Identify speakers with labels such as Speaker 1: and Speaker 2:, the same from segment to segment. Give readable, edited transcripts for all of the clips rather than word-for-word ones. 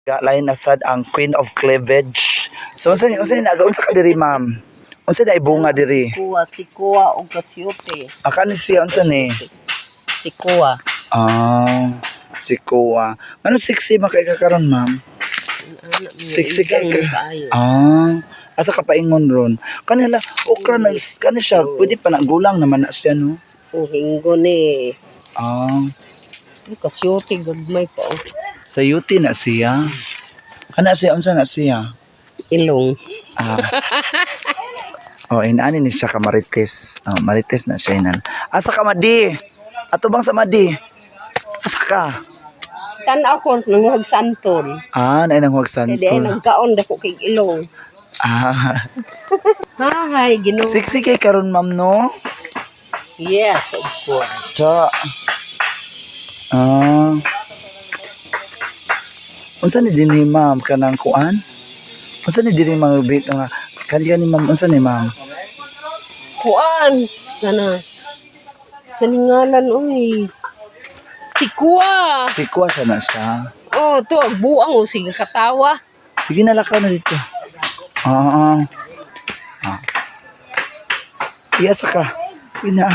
Speaker 1: Lain na sad ang Queen of Cleavage. So unsa naga unsa ka diri, ma'am? Unsa na ibunga diri?
Speaker 2: Kuha, si Kuha o kasyute.
Speaker 1: Aka ni siya, unsa ni?
Speaker 2: Si Kuha.
Speaker 1: Ah, si Kuya. Ano, sexy man kay ka karon, ma'am? Sexy kay ka.
Speaker 2: Kaayo.
Speaker 1: Ah, asa ka paingon ron? Kanila okra na kani siya, pwede pa na gulang naman na siya, no?
Speaker 2: O hinggo ni.
Speaker 1: Ah,
Speaker 2: Kasyute gagmay pa o.
Speaker 1: Sa yuti na siya. Kana siya, unsa na siya?
Speaker 2: Ilong.
Speaker 1: Ah. Oh, inaani ni siya ka Marites. Oh, Marites na siya inan. Asa ka, Madi? Ato bang sa Madi? Asa ka?
Speaker 2: Tanaw ko nang santol.
Speaker 1: Ah, naay nang huwag
Speaker 2: Kaya di ay
Speaker 1: santol.
Speaker 2: nagkaon dako kay ilong.
Speaker 1: Ah.
Speaker 2: Hay, Ginoo.
Speaker 1: Sexy kay karon, ma'am, no?
Speaker 2: Yes, of course.
Speaker 1: Ta. Ah. Unsa ni dinhi, ma'am, kanang kuan? Unsa ni dinhi mga bit nga kani kani, ma'am, unsa ni, ma'am?
Speaker 2: Kuan sana. Sa ningalan oy. Si Kuha.
Speaker 1: Si kuha sa na siya.
Speaker 2: Oh, to buang o sige katawa.
Speaker 1: Sige na, lakaw na dito. Oo. Ah. Sige, asa ka? Sige na.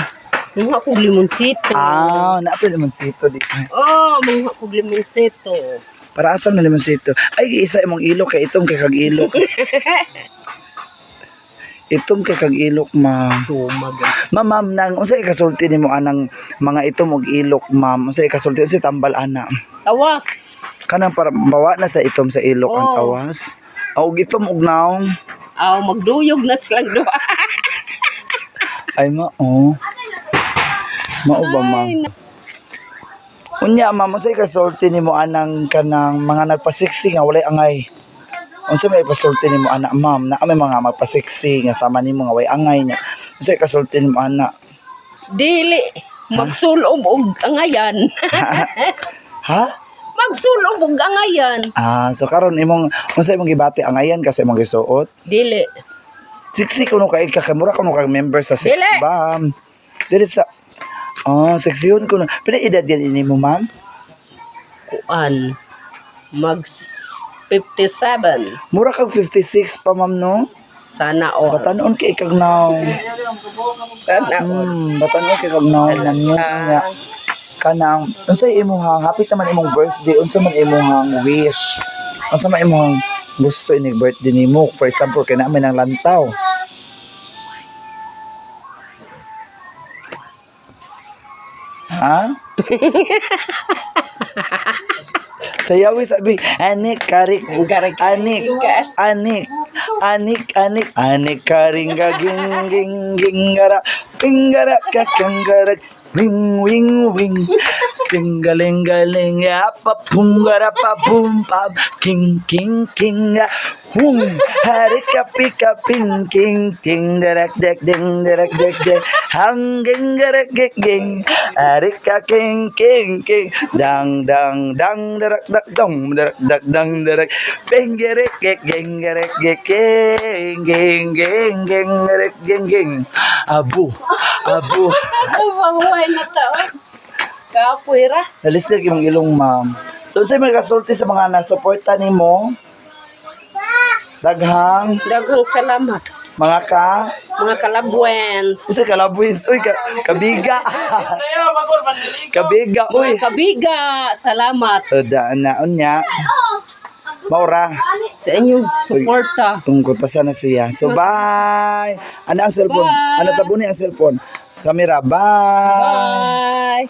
Speaker 2: Mga kog limonsito.
Speaker 1: Ah, naapil limonsito dito.
Speaker 2: Oh, mga kog limonsito.
Speaker 1: Para asam na limonsito. Ay, isa imong ilok kay itom kay kag ilok. Itom kay kag ilok, ma'am.
Speaker 2: Tumag.
Speaker 1: Ma'am, ma'am, nang unsa ikasulti nimo anang mga itom og ilok, ma'am? Unsa ikasulti, unsa tambal ana?
Speaker 2: Tawas.
Speaker 1: Kanang para mawa na sa itom sa ilok ang
Speaker 2: Oo.
Speaker 1: tawas. Og itom og naong.
Speaker 2: Aw, magduyog na silang duha.
Speaker 1: Ay mao. Mao ba, ma'am?
Speaker 2: Ay,
Speaker 1: Unya, ma'am, unsa ikasulti nimo anang kanang mga nagpasiksi nga walay angay? Unsa may ipasulti nimo ana, ma'am? Naa may mga magpasiksi nga sama nimo nga way angay niya. Unsa ikasulti nimo ana?
Speaker 2: Dili. Magsulob og angayan.
Speaker 1: Ha?
Speaker 2: Magsulob og angayan.
Speaker 1: Ah, so karon imong unsa imong gibati, angayan kasi imong gisuot?
Speaker 2: Dili.
Speaker 1: Sexy kuno kay ka, kay mura kuno kag member sa sex
Speaker 2: Dili.
Speaker 1: bomb. Dili sa. Oh, sexy yun kuno. Pila edad yan ini mo, ma'am?
Speaker 2: Kuan. Mag 57.
Speaker 1: Mura kag 56 pa, ma'am, no?
Speaker 2: Sana all.
Speaker 1: Batanon kay kag now.
Speaker 2: Sana all.
Speaker 1: Batanon kay kag now, ma'am, yun nga. Kanang unsay imuhang happy naman imong birthday, unsa man imuhang wish? Unsa man imuhang gusto inig birthday nimo? For example, kay naa may nang lantaw. Ha? Sayawi sabi, anik karik,
Speaker 2: Karik.
Speaker 1: anik, anik, anik, anik, anik karinga ging ging gingara, pingara kakangara, wing wing wing, singaling galing, apa pungara pa pum pam, king king king, hum, harika pika ping king king, derek dek ding derek dek dek, hang ging gerek gek ging, harika king king king, dang dang dang derek dak dong derek dak dang derek, ping gerek gek ging gerek gek ging ging ging ging gerek ging ging, abu abu.
Speaker 2: Mahuway na tao. Kapoy ra.
Speaker 1: Nalis ka imong ilong, ma'am. So unsay may kasulti sa mga nasuporta nimo? Daghang
Speaker 2: Daghang salamat.
Speaker 1: Mga ka
Speaker 2: Mga kalabwens.
Speaker 1: Usa kalabwis, uy ka, kabiga. Kabiga, uy.
Speaker 2: Mga kabiga. Salamat
Speaker 1: Uda na unya. Maura.
Speaker 2: Sa inyong suporta.
Speaker 1: Tungkol pa sana siya. So bye. Ano ang cellphone?
Speaker 2: Bye.
Speaker 1: Ano tabuni ang cellphone? Kamera. Bye.
Speaker 2: Bye.